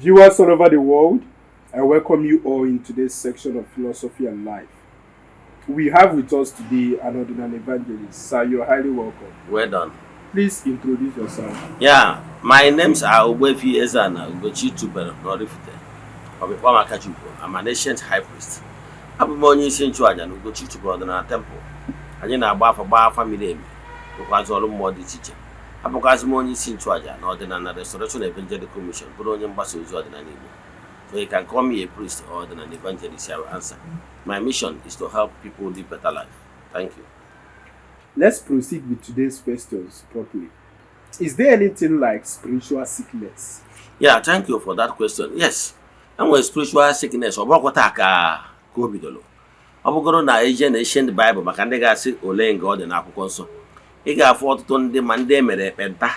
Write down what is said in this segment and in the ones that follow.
Viewers all over the world, I welcome you all in today's section of Philosophy and Life. We have with us today an Odinani evangelist. Sir, you're highly welcome. Well done. Please introduce yourself. Yeah, my names are Ogbuefi Eze-Ana Ugochi Tubelu n'Oraifite. Ọbịkpọ maka Chukwu. I'm an ancient high priest. Abụ m onye isi nchụaja na Ugochi Tubelu Ọdịnala Temple. Anyị na-agba afa, gbaa afa miri emi, rụkwazị ọrụ mmụọ dị iche iche. Abụkwazị m onye isi nchụaja na Ọdịnala Restoration Evangelical Mission, bụrụ onye mgbasa ozi ọdịnala Igbo. So you can call me a priest or an evangelist, I will answer. My mission is to help people live better life. Thank you. Let's proceed with today's questions properly. Is there anything like spiritual sickness? Yeah, thank you for that question. Yes, enwere spiritual sickness. Ọ bụrụkwa taa ka o bidoro. Ọ bụgoro na eje na ancient Bible, maka ndị ga-asị ole nga ọ dị n'akwụkwọ nsọ, ị ga-afụ ọtụtụ ndị, ma ndị emere ekpenta,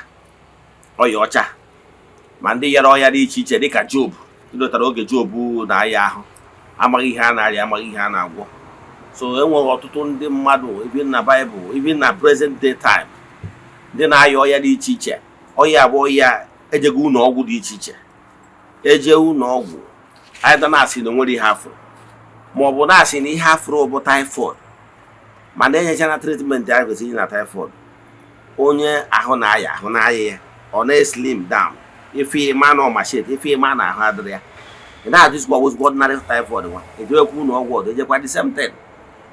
ọya ọcha, ma ndị yara ọya dị iche iche, dịka Job. Ịdọtara oge Job na-aya ahụ, amaghị ihe a na-arịa, amaghị ihe a na-agwọ. So enwere ọtụtụ ndị mmadụ, even na Bible, even na present day time, ndị na-aya ọya dị iche iche. Ọya bụ ọya ejego ụlọ ọgwụ dị iche iche, eje ụlọ ọgwụ, either na-asị na onwere ihe afụrụ, ma ọ bụ na-asị na ihe afụrụ bụ typhoid, mana enyechana treatment ahụ kwesịrị inye na typhoid. Onye ahụ na-aya, ahụ na-aya ya, ọ na-eslim down, ife ịma na ọmashit, ife ịma na ahụ adịrị ya. Ị na-ajụzikwa, ọgwụzikwa ordinary typhoid nwa? Ejewekwa ụlọ ọgwụ ọdụ, ejekwa the same thing,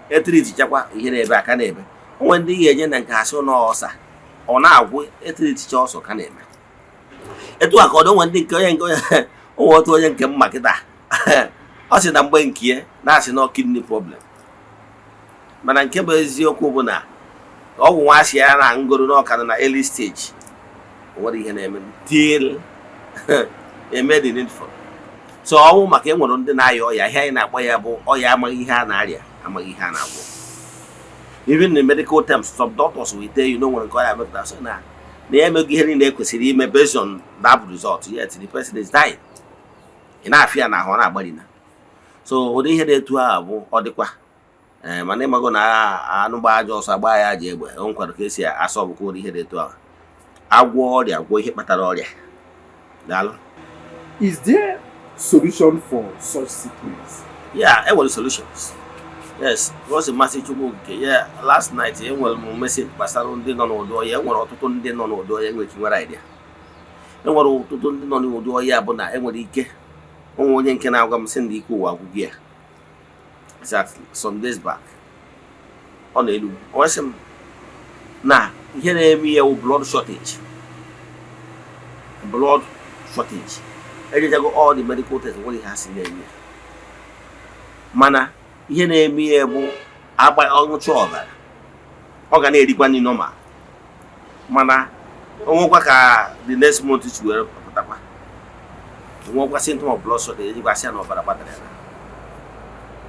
etreatichakwa, ihe na-ebe aka na-ebe. O nwere ndị ga-enye na nke asị na ọsa ọ na-agwụ, etreaticha, ọsọ ka na-eme. Etu a ka ọ dị. Onwe ndị nke onye nke onye onwe otu onye nke mma kịta, ọ sị na mgbe nke ya na-asị na kidney problem, mana nke bụ eziokwu bụ na ọgwụ nwa asị ya na ngoro na ọka nọ na early stage. O nwere ihe na-eme till eme the needful. So ọnwụ maka e nwere ndị na-aya ọya, ihe anyị na-akpọ ya bụ ọya amaghị ihe a na-arịa, amaghị ihe a na-agwọ. Even in medical terms, some doctors will tell you na o nwere nke ọya mepụta so na ya emeghị ihe niile ekwesịrị ime based on that result, yet the person is dying. Ị na-afịa na ahụ ọ na-agbalina. So ụdị ihe dị etu a bụ ọ dịkwa ee, mana ịmago na anụ gbaa ajọ ọsọ, agba ya aja egbe. O nkwado ka esi asọ bụkwa ụdị ihe dị etu ahụ, agwọ ọrịa, gwọ ihe kpatara ọrịa. Daalụ. Is there solution for such sickness? Yeah, enwere solutions. Yes, gosi mmasị Chukwu nke ya. Last night enwere m message gbasara ndị nọ n'ụdị ọya. Enwere ọtụtụ ndị nọ n'ụdị ọya enwere ike nwere idea. Enwere ọtụtụ ndị nọ n'ụdị ọya bụ na enwere ike onwe onye nke na-agwa m sị na ike ụwa agwụgị ya. Exactly some days back, ọ na-elu o sị m na ihe na-eme ya wụ blood shortage, blood shortage. Ejechago all the medical tests, nwere ihe ha si na-eme ya, mana ihe na-eme ya bụ agba ọṅụcha ọbara, ọ ga na-erikwa nri normal, mana onwekwa ka the next month si were pụtakwa, onwekwa symptom of blood shortage, ejikwasị ya na ọbara gbatara ya na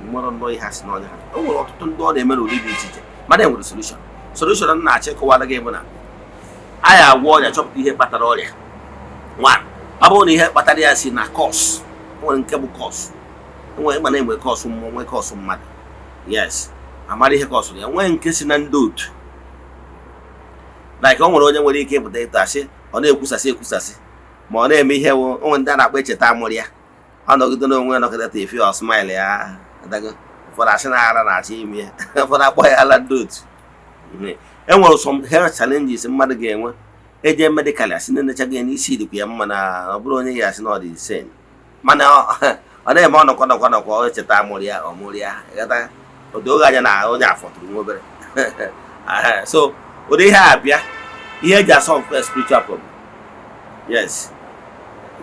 nwere nnọọ ihe ha si n'ọnya ha. O nwere ọtụtụ ndị ọ na-eme n'ụdị dị iche iche, mana e nwere solution. Solution m na-achọ ịkọwara gị bụ na anyị agwọ ọrịa, chọpụta ihe kpatara ọrịa. One, ọ bụrụ na ihe kpatara ya si na cause, o nwere nke bụ cause, enwere mana enwere cause mmụọ, nwee cause mmadụ. Yes, amara ihe cause ya, nwee nke si na ndị otu. Like o nwere onye nwere ike ịpụta ịtụ asị, ọ na-ekwusasị ekwusasị, ma ọ na-eme ihe wụ onwe ndị a na-akpọ echeta amụrụ ya, ọ nọgide n'onwe ya, nọgide efi, ọ smile ya adago. Ụfọdụ asị na ara na-achọ ime ya, ụfọdụ akpọ ya ala ndị otu. E nwere some health challenges mmadụ ga-enwe, eje medical, asị na-enechaghị ya n'isi, dịkwa ya mma, na ọ bụrụ onye ya asị na ọ dị insane, mana ọ na-eme ọnọkọ nọkọ nọkọ, ọ cheta amụrụ ya, ọ mụrụ ya ghọta odoghị anya na onye afọtụrụ nwa obere. So ụdị ihe a bịa, ihe eji asolve spiritual problem. Yes,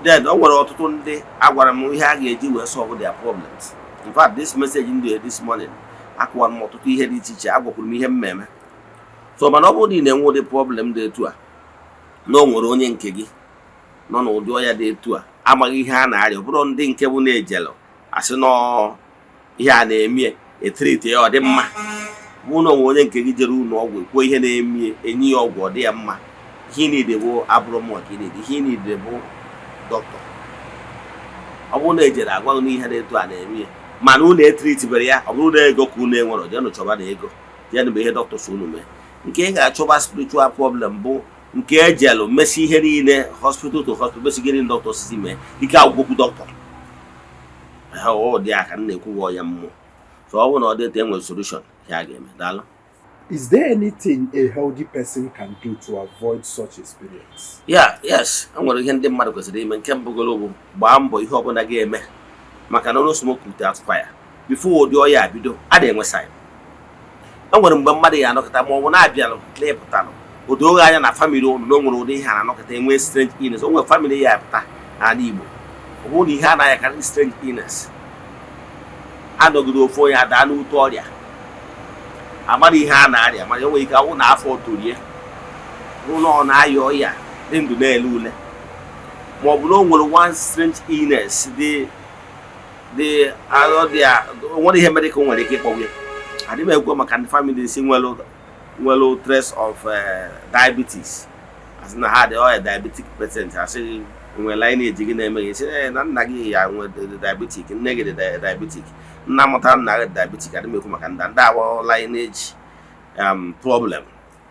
then o nwere ọtụtụ ndị agwara m ihe a ga-eji wee solve their problems. In fact, this message ndị this morning, akụwara m ọtụtụ ihe dị iche iche, agwakwuru m ihe mmemme. So mana ọ bụrụ na ị na-enwe ụdị problem dị etu a, na o nwere onye nke gị nọ n'ụdị ọya dị etu a, amaghị ihe a na-arịa, ọ bụrụ ndị nke bụ na-ejelụ asị nọ ihe a na-eme, etreat ya, ọ dị mma, bụ na onwe onye nke gị jere ụlọ ọgwụ, ekwuo ihe na-eme, enye ya ọgwụ, ọ dị ya mma. Ihe ị niile bụ abụrụ mụnwa ka ị niile, ihe ị niile bụ dọkịta. Ọ bụrụ na ejere agwa gị n'ihe na-etu a na-eme ya, mana unu etreatibere ya, ọ bụrụ na ego ka unu enwere, jenụ chọba na ego, jenụ bụ ihe dọkịta so unu mee. Nke ị ga-achọba spiritual problem bụ Nke ejelu mesi ihe niile, hospital to hospital, mesi ihe niile dọkịta si mee, ike agwụgwụ dọkịta ha. Ọ dị aka m na-ekwu ọya mmụọ. So ọ bụrụ na ọ dị etu, enwere solution ihe a ga-eme. Daalụ. Is there anything a healthy person can do to avoid such experience? Ya, yes, e nwere ihe ndị mmadụ kwesịrị ime. Nke mbụgoro bụ gbaa mbọ ihe ọbụla ga-eme, maka na no smoke without fire. Before ụdị ọya bido, a na-enwe sign. E nwere mgbe mmadụ ya anọkọta ma ọ bụ na-abịalụ klepụtalụ o doo anya na family ụnụ na o nwere ụdị ihe a na-anọkọta enwe strange illness. O nwere family ya apụta n'ala Igbo, ọ bụrụ na ihe anaghị akarị strange illness, anọgide ofu onye adaa n'ute ọrịa, amara ihe a na-arịa, mana enwere ike awụ na afọ torie bụ na ọ na-aya ọya dị ndụ na-ele ule, ma ọ bụ na o nwere one strange illness dị dị arọ dị a, o nwere ihe medical nwere ike ịkpọgbu ya. Adị m ekwu maka ndị family si nwere trace of diabetes, asị na ha dị ọya diabetic patient, asị nwere lineage gị na-eme gị, sị na nna gị ya nwe diabetic, nne gị dị diabetic, nna mụtara nna gị dị diabetic. Adị m ekwu maka ndị ndị awọ lineage problem,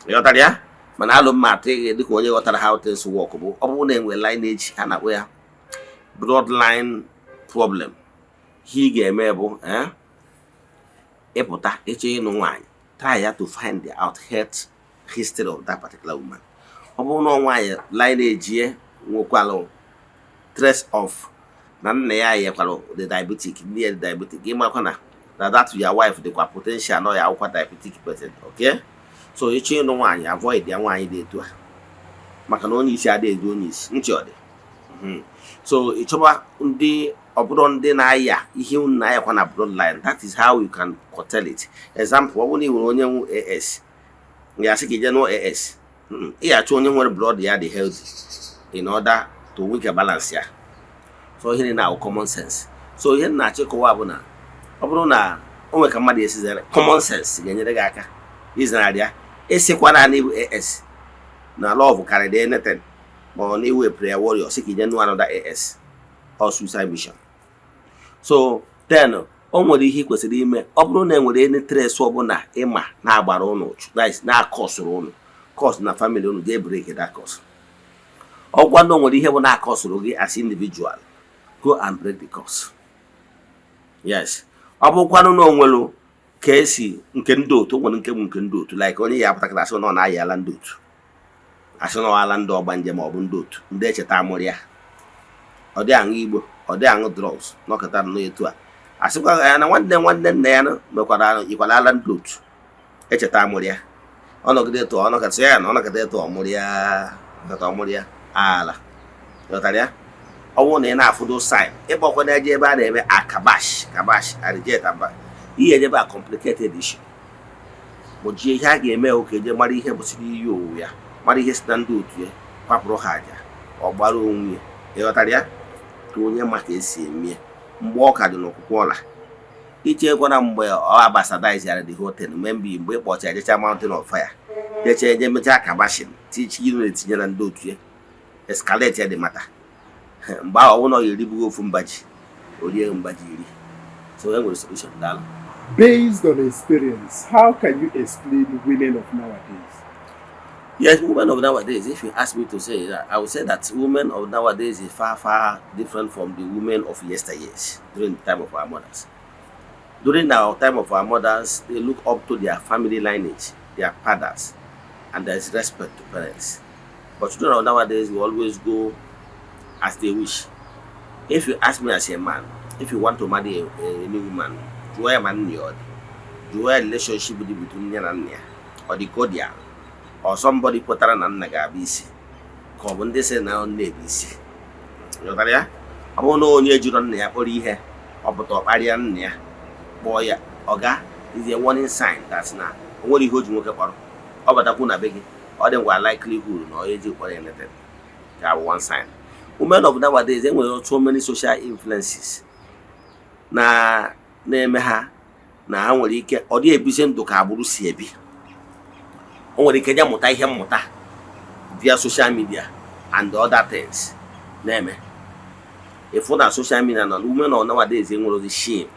ịghọtara ya? Mana alụ mma atụ gị dịka onye ghọtara how things work bụ ọ bụrụ na enwe lineage a na-akpọ ya bloodline problem, ihe ị ga-eme bụ ịpụta ịchọ ịnụ nwaanyị, try ya to find out health history of that particular woman. Ọ bụrụ na nwaanyị lineage ya nwekwalụ trace of na nna ya yekwalụ the diabetic, nne ya dị diabetic, ịmakwa na that your wife dịkwa potential na ya akwụkwa diabetic patient. Okay, so ịchọ ịnụ nwaanyị, avoid ya nwaanyị dị etu a, maka na onye isi adịghị edu onye isi ntị ọ dị. So ị chọba ndị ọ bụrụ ndị na-aya ihe unu na-ayakwa na bloodline. That is how you can curtail it. Example, ọ bụrụ na ị nwere onye nwe AS, ya asị ka ije nụọ AS, ị ga-achọ onye nwere blood ya dị healthy in order to wike balance ya. So ihe na common sense. So ihe m na-achọ ịkọwa bụ na ọ bụrụ na o nwere ka mmadụ esi zere, common sense ga-enyere gị aka izenarị ya. Ịsịkwa na ịbụ AS na love karịrị anything, ma ọ na iwe prayer warrior, sị ka ije nụọ another AS or suicide mission. So then o nwere ihe ị kwesịrị ime. Ọ bụrụ na e nwere any trace ọbụla ịma na-agbara ụnụ, that is, na-akọsụrụ ụnụ curse na family ụnụ, jee break that curse. Ọgwa na o nwere ihe bụ na-akọsụrụ gị as individual, go and break the curse. Yes, ọ bụkwanụ na o nwere ka esi nke ndị otu nwere nke bụ nke ndị otu, like onye ya apụtakara asị na ọ na-ayala ndị otu, asị na ọ ala ndị ọgbanje ma ọ bụ ndị otu ndị echeta amụrụ ya, ọ dị aṅụ igbo, ọ dị aṅụ drugs, nọkọta nọ etu a, asịkwa ya na nwanne nwanne nna ya mekwara yikwara ala ndị otu echeta amụrụ ya, ọ nọgide etu ọ nọkọta ya na ọ nọkọta etu ọ mụrụ ya, nọkọta ọ mụrụ ya ala, ghọtara ya? Ọ bụrụ na ị na-afụdo sign, ịkpọkwa na eje ebe a na-eme akabash kabash arijet aba ihe ejebe a complicated issue, gbojie ihe a ga-eme ka eje mara ihe bụsịrị iyi owu ya, mara ihe si na ndị otu ya kwapụrụ ha aja, ọ gbara onwe ya, ịghọtara ya? Ka onye ma ka esi eme mgbe ọ ka dị n'okwukwe ọla ichekwana mgbe ọ agbasadaizara the whole thing. Mgbe mgbe ị kpọcha ejecha mountain of fire, jecha eje mechaa kabashin tichi iri na-etinye na ndị otu ya, escalate ya dị mata mgbe ahụ, ọ bụrụ na ọ ga-eribughi ofu mbaji, o rie mbaji 10. So e nwere solution. Daalụ. Based on experience, how can you explain women of nowadays? Yes, women of nowadays, if you ask me to say that, I would say that women of nowadays is far, far different from the women of yesteryears during the time of our mothers. During our time of our mothers, they look up to their family lineage, their fathers, and there is respect to parents. But children of nowadays will always go as they wish. If you ask me as a man, if you want to marry a new woman, jụọ ya ma nna ya ọ dị, jụọ ya relationship dị between ya na nna ya ọ dị cordial, or somebody kwetara na nna ga-abụ isi, ka ọ bụ ndị sị na nne bụ isi, ghọtara ya? Ọ bụrụ na onye jụrụ nna ya kpọrọ ihe, ọ pụta ọ kparịa nna ya, kpọọ ya ọga, is a warning sign that na o nwere ihe o ji nwoke kpọrọ. Ọ batakwu na be gị, ọ dị ngwa likelihood na onye ji kpọrọ anything ka bụ one sign. Women of nowadays, enwere so many social influences na na-eme ha na ha nwere ike ọ dị ebizi ndụ ka agbụrụ si ebi. O nwere ike je mụta ihe mmụta via social media and other things na-eme ịfụ na social media na women of nowadays enwere ozi shame.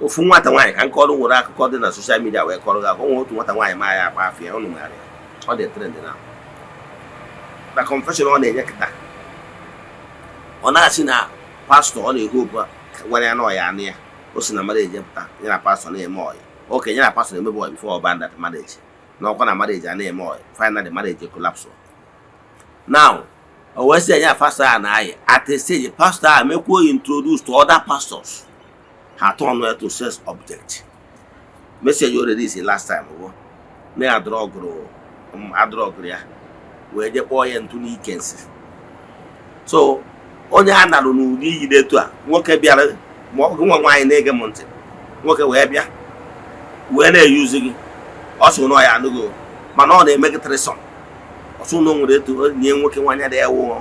Ofu nwata nwaanyị ka nkọrọ nwere akụkọ dị na social media wee kọrọ gị akụkọ. Nwere otu nwata nwaanyị ma ya akpa afọ ya, ụnụ maara ya. Ọ dị trend na na confession ọ na-enye kịta. Ọ na-asị na pastọ ọ na-ehu okwu gwara ya na ọya anụ ya. O si na marriage pụta, ya na pastọ na-eme ọya. Oke ya na pastọ na-emebe ọya before ọ ban that marriage, na ọkwa na marriage a na-eme ọya. Finally, marriage collapse. Now o wee sị ya pastọ a na-ayị. At a stage, pastọ a mekwuo introduce to other pastors, ha turn ya to sex object. Message o release last time bụ na ya drọgụrụ adrọgụrụ ya wee jee kpọọ ya ntu n'ike nsị. So onye a narụ n'ụdị iyi dị etu a, nwoke bịara, ma ọ nwa nwaanyị na-ege m ntị, nwoke wee bịa wee na-eyuzi gị, ọ sị na ọ ya anụghị, mana ọ na-eme gị threesome. Ọ sị na o nwere etu enyi nwoke, nwaanyị adịghị ewu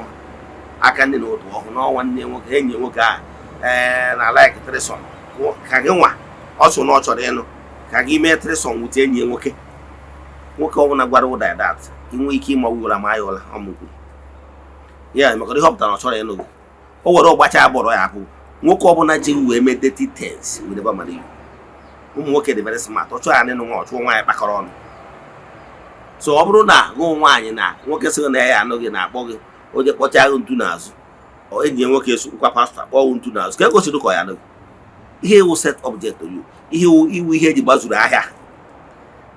aka ndị na otu ọhụụ na ọnwa nne nwoke, enyi nwoke a ee na like threesome ka gị nwa. Ọ sị na ọ chọrọ ịnụ ka gị mee threesome wute enyi nwoke. Nwoke ọbụla gwara ụda that inwe ike ịma ụra ma ya ụla ọmụkwuru ya maka ihe ọ pụtara na ọ chọrọ ịnụ gị. O were ọgbacha agbọrọ ya apụ. Nwoke ọbụla ji wee mee dirty things will never marry you. Ụmụ nwoke dị very smart. Ọ chọọ ya n'ịnụ nwa, ọ chụọ nwaanyị kpakọrọ ọnụ. So ọ bụrụ na gụ nwaanyị na nwoke sịrị na ya anụ gị, na-akpọ gị, o je kpọchaa gị ntu n'azụ, ọ enyi ya nwoke esokwa pastọ akpọ ntu n'azụ ka e gosiri ka ọ ya anụ gị. Ihe iwu sex object to you, ihe iwu, ihe eji gbazuru ahịa.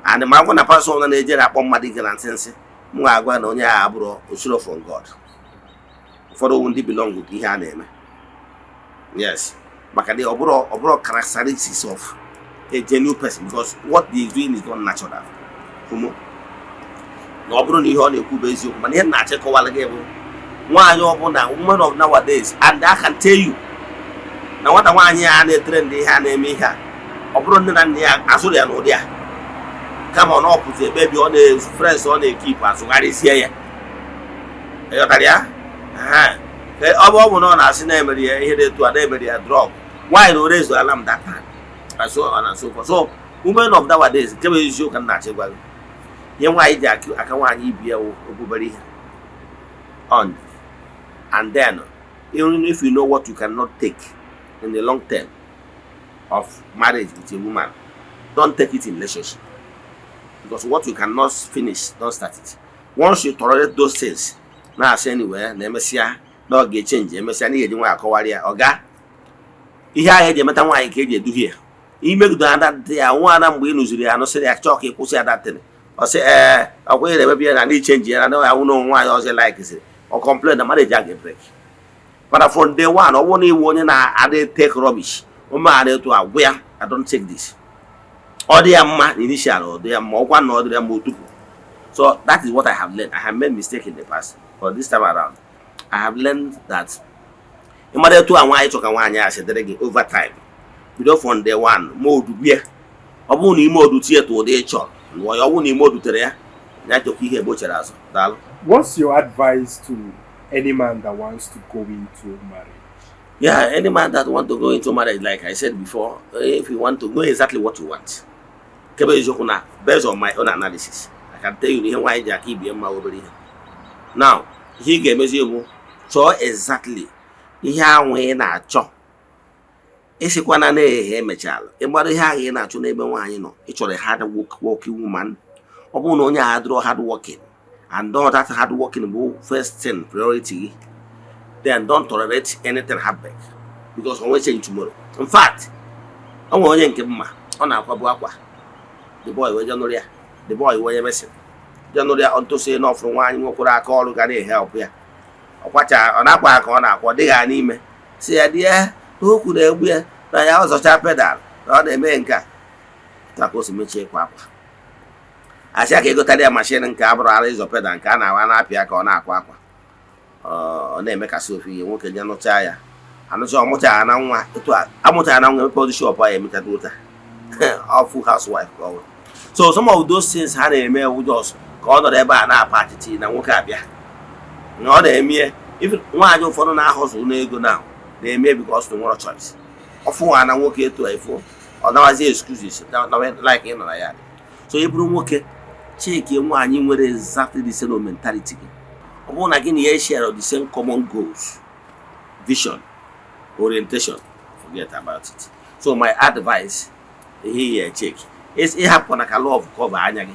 And ma agwa na pastọ ọbụla na-ejere akpọ mmadụ ike na nsị nsị, m ga-agwa na onye ahụ abụrụ osiro from God. Ụfọdụ owu ndị belong to ihe a na-eme, yes, maka na ọ bụrụ characteristics of a genuine person, because what they is doing is not natural. Homo na ọ bụrụ na ihe ọ na-ekwu bụ eziokwu, mana ihe m na-achọ ịkọwara gị bụ nwaanyị ọbụla, women of nowadays, and I can tell you na nwata nwaanyị a na-etere ndị ihe a na-eme ihe a, ọ bụrụ nne na nna ya azụrụ ya n'ụdị a, kama ọ na ọpụzi ekpebi ọ na friends ọ na-ekipụ azụgharịzie ya. Ịghọtara ya? Aha. Ọ bụ na ọ na-asị na-emere ya ihe dị etu a, na-emere ya drug, nwaanyị na ore ezu ala m that time and so on and so forth. So women of nowadays, nke bụ eziokwu ka m na-achọ ịgwa gị, ihe nwaanyị ji aka nwaanyị ibi ya wụ obubere ihe on. And then even if you know what you cannot take in the long term of marriage with a woman, don't take it in relationship, because what you cannot finish, don't start it. Once you tolerate those things, na-asị anyway na emesịa na ọ ga-echange, emesịa na ihe eji nwaanyị akọwara ya ọga ihe ahụ eji emeta nwaanyị ka eji eduhie ya imegido ada dị ya nwa ana. Mgbe ị nụziri ya, anụsịrị ya, chọọ ka ị kwụsị ya datin, ọ sị ee, ọkwa ị na-emebi ya na ndị change ya na ya nwụ nwaanyị ọzọ likesịrị, ọ complain na marriage a ga-ebreak. Mana from day one, ọ bụrụ na iwu onye na-adị take rubbish ụmụ etu agwụ ya, "I don't take this." Ọ dị ya mma na initial, ọ dị ya mma ọkwa na ọ dịrị ya mma otupu. So that is what I have learned. I have made mistake in the past, but this time around I have learned that ịmara etu a nwaanyị chọ ka nwaanyị a sị dịrị gị over time, bido from day one ma odubie. Ọ bụrụ na ime odu tie tụ ụdị ị chọrọ lụọ ya, ọ bụrụ na ime odutere ya, ya chọkwa ihe egbochara azụ. Daalụ. What's your advice to any man that wants to go into marriage? Yeah, any man that want to go into marriage, like I said before, if you want to know exactly what you want, kebe eziokwu na based on my own analysis, I can tell you na ihe nwaanyị ji aka ibie mma obere ihe. Now, ihe ị ga-emezi bụ chọọ exactly ihe ahụ ị na-achọ. Ịsịkwana na ehihie emechala ịgbara ihe ahụ ị na-achọ n'ebe nwaanyị nọ. Ị chọrọ hard working woman. Ọ bụrụ na onye a adịrọ hard working, and all that hard working bụ first thing, priority gị, then don't tolerate anything heartbreak, because o change tomorrow. In fact, o nwere onye nke mma ọ na-akwabu akwa, the boy wee jenụrụ ya, the boy wee emesịrị jenụrụ ya ntụsị na ọfụrụ nwaanyị nwekwara aka ọrụ ga na-ehelp ya. Ọkwacha ọ na-akwa aka ọ na-akwa, ọ dịghị ya n'ime si ya dị ya n'okwu na-egbu ya na ya ọzọcha pedal na ọ na-eme nke a ka o si mechie ịkwa akwa. Asị ya ka egotara ya machine nke abụrụ ara ịzọ pedal nke a na-awa na-apịa ka ọ na-akwa akwa. Ọ na-emekasị ofu ihe nwoke nye nụcha ya anụcha, ọ mụchara na nwa etu a amụchara na nwa, emepe ọdụ shop ya, emechata ụta ọfụ housewife ka ọ bụ. So some of those things ha na-eme wụ just ka ọ nọrọ ebe a na-apa achịchị na nwoke abịa na ọ na-eme. Even nwaanyị ụfọdụ na-ahọzụ n'ego na na-eme because na nwere choice. Ọfụ na nwoke etu efo, ọ nawazi excuses like ị nọ na ya. So ị bụrụ nwoke, cheke nwaanyị nwere exactly the same mentality gị. Ọ bụrụ na gị na ya share the same common goals, vision, orientation, forget about it. So my advice, ihe ya check is ịhapụ na ka love cover anya gị,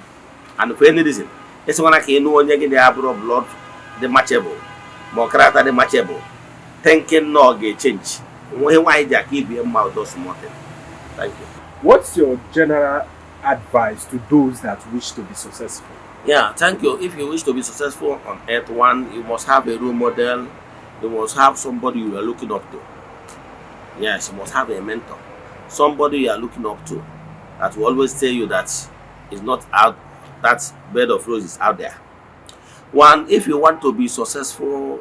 and for any reason Ịsịkwana ka ịnụ onye gị na-abụrụ blood dị matchable ma ọ character dị matchable, thinking na ọ ga-echange. Nwe nwaanyị ji aka ibie mma ụdọ small thing. Thank you. What's your general advice to those that wish to be successful? Yeah, thank you. If you wish to be successful on earth, one, you must have a role model. You must have somebody you are looking up to. Yes, you must have a mentor. Somebody you are looking up to that will always tell you that it's not out, that bed of roses out there. One, if you want to be successful,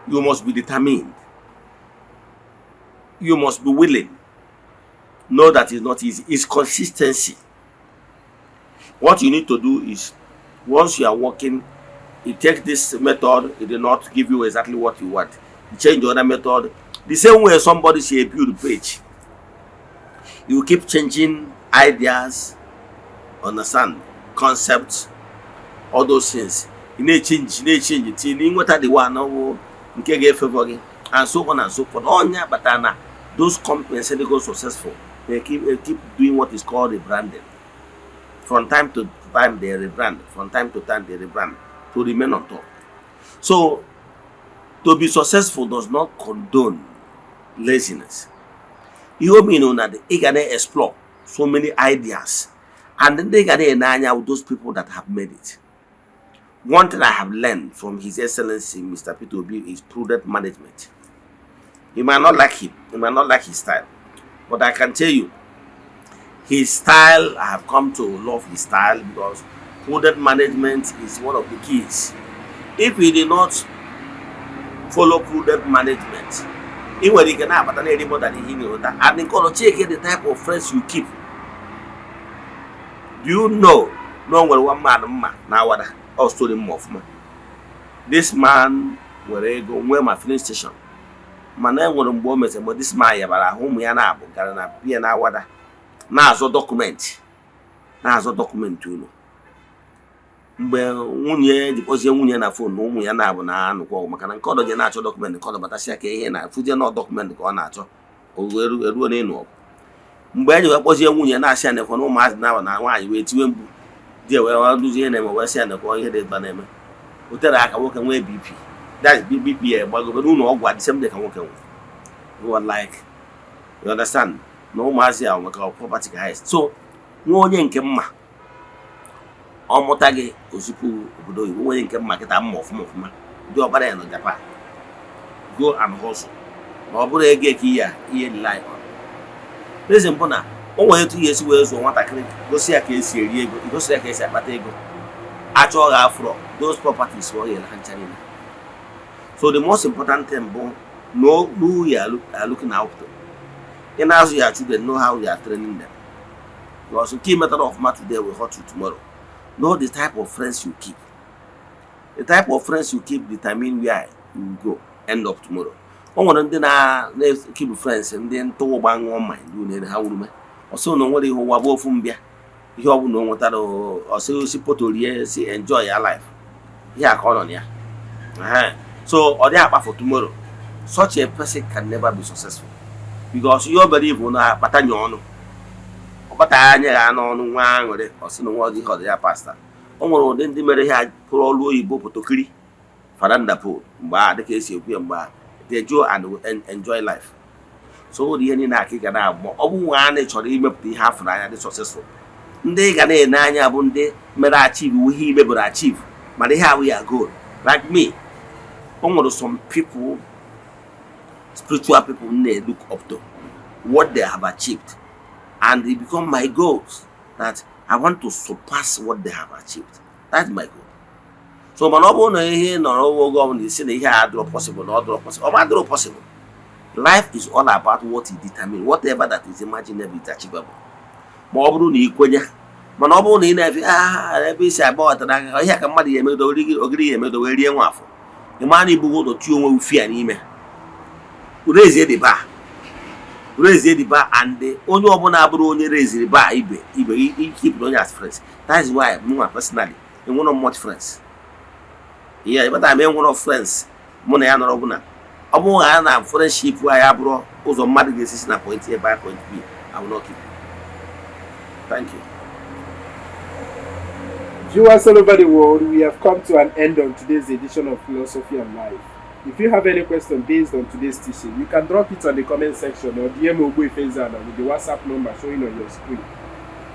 you must be determined. You must be willing. Know that it's not easy. It's consistency. What you need to do is, once you are working, you take this method, it did not give you exactly what you want. You change the other method. The same way somebody say build page. You keep changing ideas, understand, concepts, all those things. Ị na-echange, na-echange till ị nweta the one ọwụ nke ga-efavor gị, and so on and so forth. Onye kpatara na those companies say they go successful, they keep doing what is called rebranding. From time to time they rebrand, from time to time they rebrand to remain on top. So to be successful does not condone laziness. Ihe o mean na ị ga na-explore so many ideas, and ndị ga na-ene anya with those people that have made it. One thing I have learned from His Excellency Mr. Peter Obi is prudent management. You might not like him, you might not like his style, but I can tell you his style, I have come to love his style, because prudent management is one of the keys. If you did not follow prudent management, ị nwere ike na-akpata na-eri more than ihe ị na-enweta. And nke ọzọ, check the type of friends you keep. Do you know na o nwere one man mma na Awada ọ story mma ọfụma? This man nwere ego, nwee ma filling station, mana e nwere mgbe o mesịrị, mgbe this man yabara ahụ, ụmụ ya na-abụ gara na bia na Awada na-azọ document, na-azọ document ụlọ. Mgbe nwunye ji kpọzie nwunye na phone na ụmụ ya na-abụ na-anụkwa ọgụ maka na nke ọdọ je na-achọ document, nke ọdọ batasịa ka ihe na fụzie na document ka ọ na-achọ, o eruo n'ịnụ ọgụ. Mgbe e ji wee kpọzie nwunye na-asị ya nekwa na ụmụazị na na nwaanyị wee tiwe mkpu, di wee duzie ihe na-eme, wee sị ya nekwa ihe dị ebe na-eme. O tere aka, nwoke nwee BP, that is BP ya gbagobe n'ụlọ ọgwụ at the same day ka nwoke nwụrụ. We were like, you understand, na ụmụazị a nwekọ property ka ha. So nwa onye nke mma ọ mụta gị ozugbo obodo oyibo, onye nke mma kịta mma ọfụma ọfụma, dị ọkpara ya nọ Japan. Go and hustle, na ọ bụrụ ego eke ihe a ihe rely on. Reason bụ na o nwere etu ihe esi wee zụọ nwatakịrị, gosi ya ka esi eri ego, gosi ya ka esi akpata ego, achọọ gha afro those properties, ọ yere ha ncha niile. So the most important thing bụ know who you are looking out to. Ị na-azụ ya children, know how you are training them, because nke method of math today will hurt you tomorrow. Know the type of friends you keep. The type of friends you keep determine where you will go end up tomorrow. O nwere ndị na-keep friends ndị ntụ ụgba, ṅụọ mmanya, ndị unere ha wurume ọsị na o nwere ihe, ụwa bụ ofu mbịa, ihe ọ bụla o nwetara ọsị osi poto rie, si enjoy ya life, ihe a ka ọ nọ na ya. So ọ dị akpa for tomorrow. Such a person can never be successful, because ihe o believe na-akpata nye ọnụ, ọ kpata anya ya n'ọnụ nwa aṅụrị, ọ sị na nwa ọdị ihe ọ dị ya pasta. O nwere ụdị ndị mere ihe pụrụ ọrụ oyibo potokiri faranda pole mgbe a, dịka esi ekwu ya, mgbe a they go and enjoy life. So ụdị ihe niile aka ị ga na-agbọ, ọ bụ nwa a na chọrọ imepụta ihe afụrụ anya dị successful, ndị ị ga na-ene anya bụ ndị mere achieve ihe imebere achieve, mana ihe ahụ ya goal. Like me, o nwere some people, spiritual people na-look up to what they have achieved, and it become my goals that I want to surpass what they have achieved. That's my goal. So mana ọ bụrụ na ihe nọrọ oge ọbụla isi na ihe a adịrọ possible, na ọ dịrọ possible, ọ ma adịrọ possible. Life is all about what you determine. Whatever that is imaginable is achievable, ma ọ bụrụ na ị kwenye. Mana ọ bụrụ na ị na-efe ebe isi agbaghọtara aka ihe ka mmadụ ya emedo ogiri ya emedo wee rie nwa afọ, ị mara na ibugo ụzọ tie onwe ufi a n'ime. Raise the bar, raise the bar, and onye ọbụla abụrụ onye raisiri bar ibe ibe, keep onye as friends. That is why mụnwa personally enwero much friends. Yeah, but I'm enwero friends mụ na ya nọrọ bụ na ọ bụrụ na ya na friendship anyị abụrụ ụzọ mmadụ ga-esi si na point A by point B, I will not keep you. Thank you. Viewers all over the world, we have come to an end on today's edition of Philosophy and Life. If you have any question based on today's teaching, you can drop it on the comment section or DM Ogbuefi Eze-Ana with the WhatsApp number showing on your screen.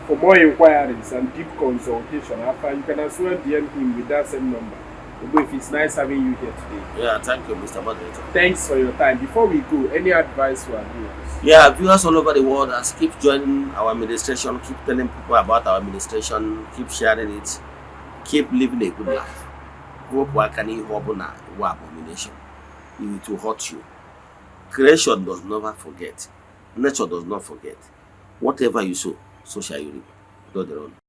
For more inquiries and deep consultation, after you can as well DM him with that same number. Ogbuefi, it's nice having you here today. Yeah, thank you, Mr. Moderator. Thanks for your time. Before we go, any advice for our viewers? Yeah, viewers all over the world, as keep joining our administration, keep telling people about our administration, keep sharing it, keep living a good life. Wepụ aka n'ihe ọbụla wụ abomination. It will hurt you. Creation does never forget. Nature does not forget. Whatever you sow, so shall you reap. Udo dịrị unu.